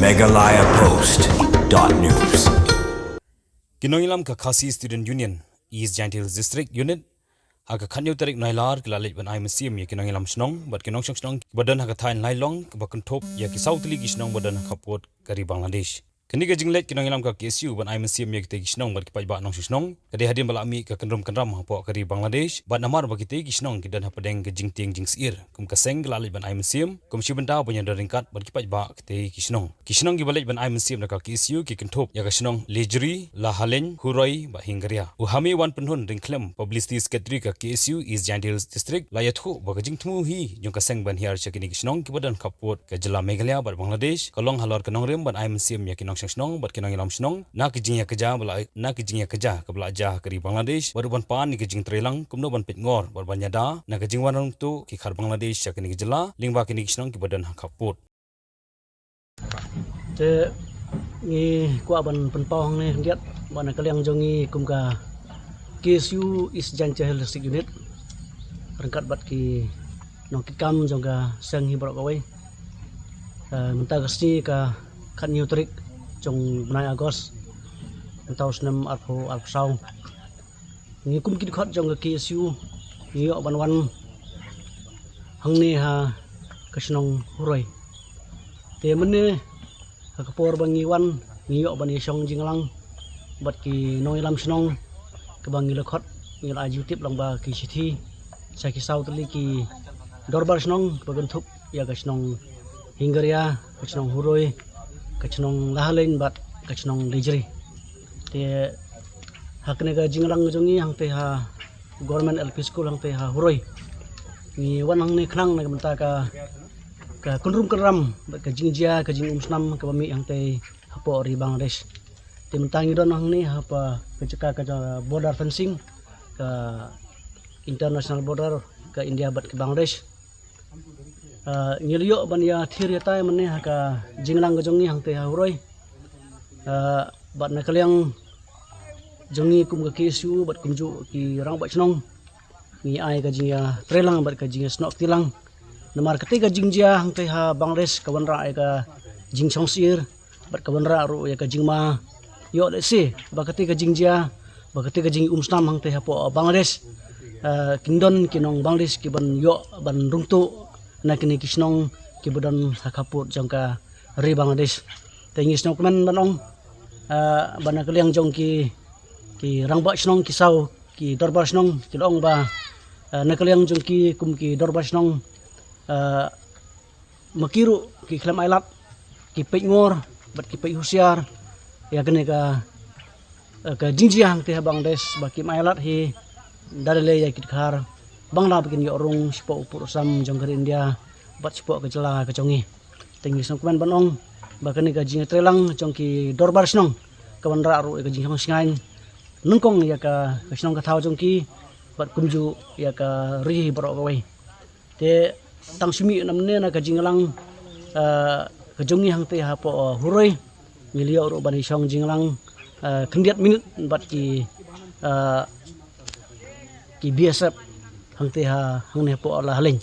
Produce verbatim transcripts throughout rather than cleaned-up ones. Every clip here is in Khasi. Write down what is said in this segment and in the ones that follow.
Meghalaya Post dot news. Ki nongïalam ka Khasi Student Union, East Jaintia Hills District Unit, ha ka khatñiew tarik Nailar ki la leit ban ai mynsiem ïa ki nongïalam shnong bad ki nongshong shnong ba don ha ka thaiñ Lailong, ba kynthup ïa ki saw tylli ki shnong ba don ha ka pud ka ri Bangladesh. Kane ka jingleit ki nongïalam ka K S U ban ai mynsiem ïa kitei ki shnong bad ki paidbah nongshong shnong ka dei hadien ba la mih ka kynrum kynram hapoh ka ri Bangladesh, bad namar ba kitei ki shnong ki don hapdeng ka jingtieng jingsyier, kum ka seng ka la leit ban ai mynsiem kum shi bynta ban ïadon ryngkat bad ki paidbah kitei ki shnong. Ki shnong kiba leit ban ai mynsiem da ka K S U ki kynthup ïa ka shnong Lejri, Lahalein, Huroi bad Hingaria. U Hamiwan Pynhun, ryngkhlem Publicity Secretary ka K S U East Jaintia Hills District, la ïathuh ba ka jingthmu hi jong ka seng ban hiar sha kine ki shnong kiba don ha ka pud ka jylla Meghalaya bad Bangladesh ka long halor ka nongrim ban ai mynsiem ïa ki nongshong shnong bad ki nongïalam shnong na ki jingïakajia ba la, na ki jingïakajia kaba la jia ha ka ri Bangladesh, bad ruh ban pan ïa ka jingtreilang kumno ban peitngor bad ban ïada na ka jingwan rung tuh ki khar Bangladesh sha kine ki jylla lyngba kine ki shnong kiba don ha ka pud. Te ngi kwah ban pynpaw hangne khyndiat ba na ka liang jong ngi kum ka K S U East Jaintia Hills District Unit, ryngkat bad ki nongkitkam jong ka seng hi baroh kawei. Eh, mynta ka sngi ka khatñiew tarik jong u bnai August, mynta u snem arphew arphew saw. Ngi kum ki dkhot jong ka K S U ngi ïoh ban wan hangne ha ka shnong Huroi. Te mynne ha ka por ba ngi wan ngi ïoh ban ïashong jingïalang bad ki nongïalam shnong, kaba ngi la khot, ngi la ai jingtip lyngba ki shithi sha ki saw tylli ki dorbar shnong, kaba kynthup ïa ka shnong Hingaria, ka shnong Huroi, ka shnong Lahalein bad ka shnong Lejri. Te ha kane ka jingïalang jong ngi hangtei ha Government L P School hangtei ha Huroi, ngi wan hangne khnang na ka bynta ka, ka kynrum kynram bad ka jingjia, ka jingumsnam kaba mih hangtei hapoh ri Bangladesh. Te mynta ngi don hangne hapoh ka jaka ka border fencing, ka international border ka India bad ka Bangladesh. Ah, ngi la ïoh ban ïathir ïatai mynne ha ka jingïalang ka jong ngi hangtei ha Huroi. Ah, bad na ka liang jong ngi kum ka K S U bad kumjuh ki rangbah shnong, ngi ai ka jingïatreilang bad ka jingïasnoh kti lang. Namar katei ka jingjia hangtei ha Bangladesh ka wanrah ïa ka jingshongsyier bad ka wanrah ruh ïa ka jingma. Ïoh lehse ba katei ka jingjia, ba katei ka jingumsnam hangtei hapoh Bangladesh, eh, kin don ki nong Bangladesh kiban ïoh ban rung tuh na kine ki shnong kiba don ha ka pud jong ka ri Bangladesh. Te ngi sngewkmen ban ong, eh, ba na ka liang jong ki, ki rangbah shnong, ki saw ki dorbar shnong ki la ong ba, eh, na ka liang jong ki kum ki dorbar shnong, eh, ma ki ruh ki khlem ailad, ki peit ngor bad ki peit husiar ïa kane ka, eh, ka jingjia hangtei ha Bangladesh, ba kim ailad hi da lei lei ïa ki dkhar Bangla ba kin ïoh rung shapoh u pud u sam jong ka ri India bad shapoh ka jylla ka jong ngi. Te ngi sngewkmen ban ong ba kane ka jingïatreilang jong ki dorbar shnong ka wanrah ruh ïa ka jingshongshngaiñ nyngkong ïa ka, ka shnong ka thaw jong ki bad kumjuh ïa ka ri baroh kawei. Te tang shu mih namar ne na ka jingïalang, eh, ka jong ngi hangtei hapoh, eh, Huroi, ngi la ïoh ruh ban ïashong jingïalang, eh, khyndiat minit bad ki, eh, ki B S F hangtei ha, hangne hapoh Lahalein.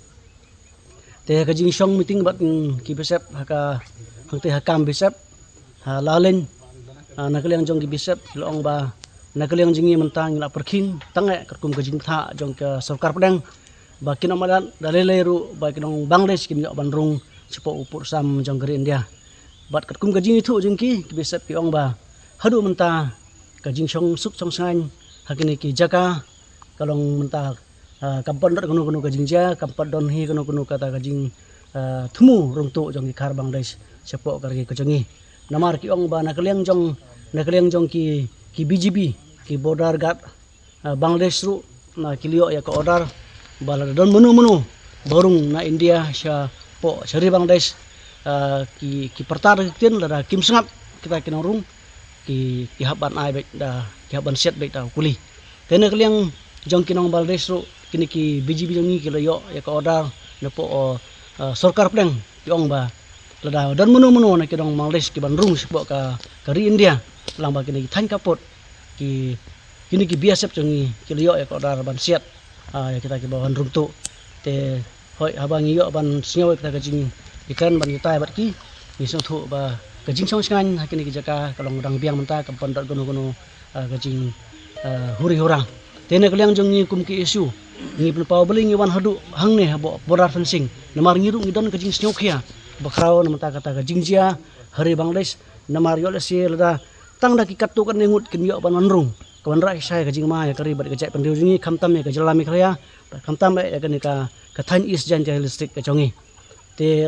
Te ka jingshong meeting bad, mm, ki B S F ha ka, hangtei ha kam B S F ha Lahalein, ah, na ka liang jong ki B S F ki la ong ba na ka liang jong ngi mynta ngi la pyrkhing tang eh katkum ka jingthoh jong ka sorkar pdeng ba kin ym ailad da lei lei ruh ba ki nong Bangladesh kin ïoh ban rung shapoh u pud u sam jong ka ri India. Bad katkum ka jingithuh jong ki, ki B S F ki ong ba haduh mynta ka jingshong suk shong shngaiñ ha kine ki jaka ka long mynta, ah, kam pat don kano kano ka jingjia, kam pat don hi kano kano kata ka jing, ah, thmu rung tuh jong ki khar Bangladesh shapoh ka ri ka jong ngi. Namar ki ong ba na ka liang jong, na ka liang jong ki, ki B G B, ki border guard, ah, Bangladesh ruh, na ki la ïoh ïa ka order ba lada don mano mano ba rung na India shapoh sha ri Bangladesh, ah, ki, ki pyrta da ki ktien, lada kim sngap kita ki nongrung, ki, ki hap ban ai beit da, ki hap ban siat beit da u kuli. Te na ka liang jong ki nong Bangladesh ruh, kine ki B G B jong ngi ki la ïoh ïa ka order napoh, eh, sorkar pdeng, ki ong ba lada don mano mano na ki nong Bangladesh kiban rung shapoh ka, ka ri India lyngba kine ki thaiñ ka pud, ki, kine ki B S F jong ngi ki la ïoh ïa ka order ban siat, ah, ïa kita kiba wan rung tuh. Te hooid, haba ngi ïoh ban sngew ïa kita ka jingïakren ban ïatai bad ki, ngi sngewthuh ba Ka jingshong shngaiñ ha kine ki jaka ka long dang biang mynta, kam pat don kano kano, ah, ka jing, ah, huri hura. Te na ka liang jong ngi kum ki S U, ngi pynpaw balei ngi wan haduh hangne hapoh border fencing. Namar ngi ruh ngi don ka jingsngewkhia bakhraw na mynta kata ka jingjia ha ri Bangladesh. Namar ïoh lehse lada tang da ki katto katne ngut kin ïoh ban wan rung, ka wanrah shai ka jingma ïa ka ri bad ka jaitbynriew jong ngi, khamtam ïa ka jylla Meghalaya bad khamtam ïa kane ka, ka thaiñ East Jaintia Hills District ka jong ngi. Te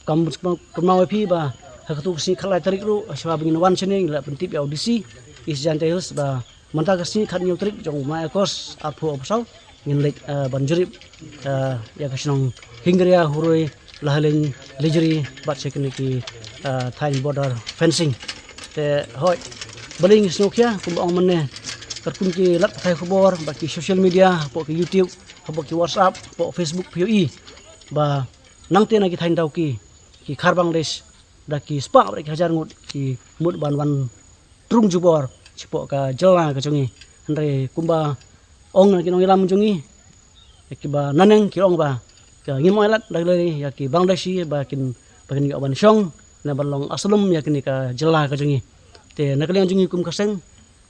kam, kam, kam nang ïa phi ba ha katto ka sngi khatlai tarik ruh, shuwa ba ngin wan shane, ngi la pyntip ïa u D C East Jaintia Hills ba mynta ka sngi khathynñiew tarik jong u bnai August arphew arphew saw, ngin leit, eh, ban jurip, eh, ïa ka shnong Hingria, Huroi, Lahaleiñ, Lejri bad sha kine ki, eh, thaiñ border fencing. Te hooid, balei ngi sngewkhia, kumba ong mynne, katkum ki lad pathai khubor bad ki social media, hapoh ki YouTube, hapoh ki WhatsApp, hapoh Facebook, phi ïohi ba nangta na ki thaiñ Dawki, ki Khar Bangladesh, da ki spah bad ki hajar ngut ki mut ban wan rung jubor shapoh ka jylla ka jong ngi. Hynrei kumba ong na ki nongïalam jong ngi, ïa kiba naneng ki ong ba ka ngim ailad da lei ïa ki Bangladeshi ba kin, ba kin ïoh ban shong ne ban long aslem ïa kane ka jylla ka jong ngi. Te na ka liang jong ngi kum ka seng,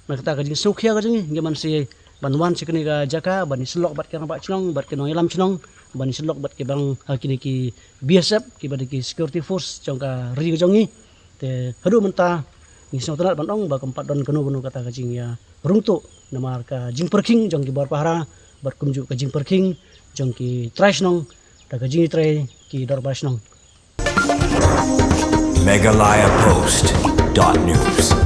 na kata ka jingsngewkhia ka jong ngi, ngi man shi ban wan sha kane ka jaka ban ïasyllok bad ki rangbah shnong bad ki nongïalam shnong, ban ïasyllok bad ki bang, ha, kine ki B S F, kiba dei ki security force jong ka ri ka jong ngi. Te haduh mynta ngi sngewtynnat ban ong ba kam pat don kano kano kata ka jingïarung tuh, namar ka jingpyrkhing jong ki bor pahara bad kumjuh ka jingpyrkhing jong ki trai shnong da ka jingïatrei ki dorbar shnong. Meghalaya Post dot news.